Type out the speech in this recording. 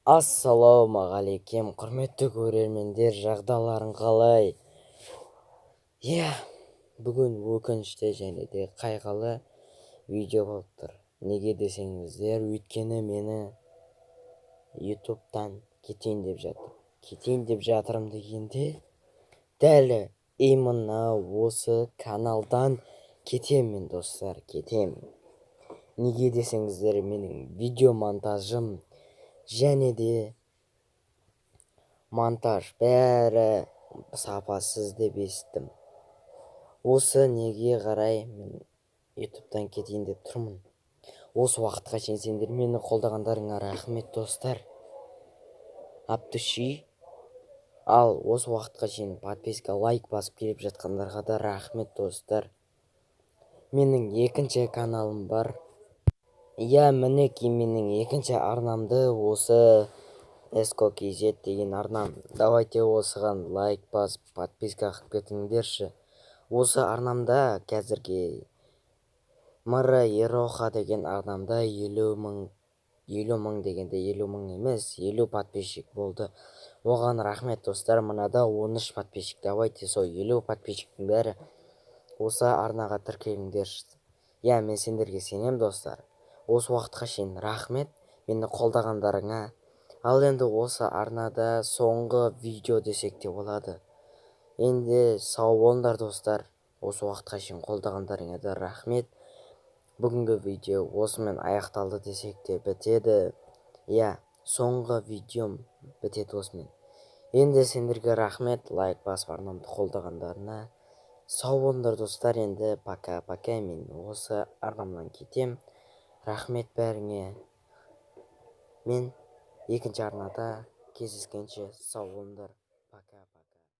Ассалаумағалейкем, құрметті көрермендер! Жағдайларың қалай? Иә, бүгін өкінішті және де қайғылы видео болып тұр. Неге десеңіздер, өйткені мені Ютубтан кетейін деп жатыр. Кетейін деп жатырмын дегенде, дәл именно осы каналдан кетемін мен, достар, кетемін. Неге десеңіздер, менің видео монтажым және де монтаж, бәрі сапасыз деп естідім. Осы неге қарай мен Ютубтан кетейін деп тұрмын. Осы уақытқа шейін сендер мені қолдағандарыңа рахмет, достар, от души. Ал осы уақытқа шейін подписка, лайк басып келіп жатқандарға да рахмет, достар. Менің екінші каналым бар. Иә, мінекей, менің екінші арнамды, осы Эско KZ деген арнам. Давайте, осыған лайк басып, подписка қылып кетіңдерші. Осы арнамда, қазіргі Мр Ероха деген арнамда 50 000, 50 000 дегенде 50 000 емес, 50 подписчик болды. Оған рахмет, достар. Мынада 13 подписчик. Давайте, сол 50 подписчиктің бәрі осы арнаға тіркеліңдерші. Иә, мен сендерге сенемін, достар. Осы уақытқа шейін рахмет мені қолдағандарыңа. Ал енді осы арнада соңғы видео десек те болады. Енді сау болыңдар, достар. Осы уақытқа шейін қолдағандарыңа да рахмет. Бүгінгі видео осымен аяқталды десек те бітеді. Иә, соңғы видеом бітеді осымен. Енді сендерге рахмет лайк басып, арнамды қолдағандарына. Сау болыңдар, достар. Енді пока, пока, мен осы арнамнан кетем. Рахмет бәріңе. Мен екінші арнада кездескенше сау болыңдар. Пока, пока.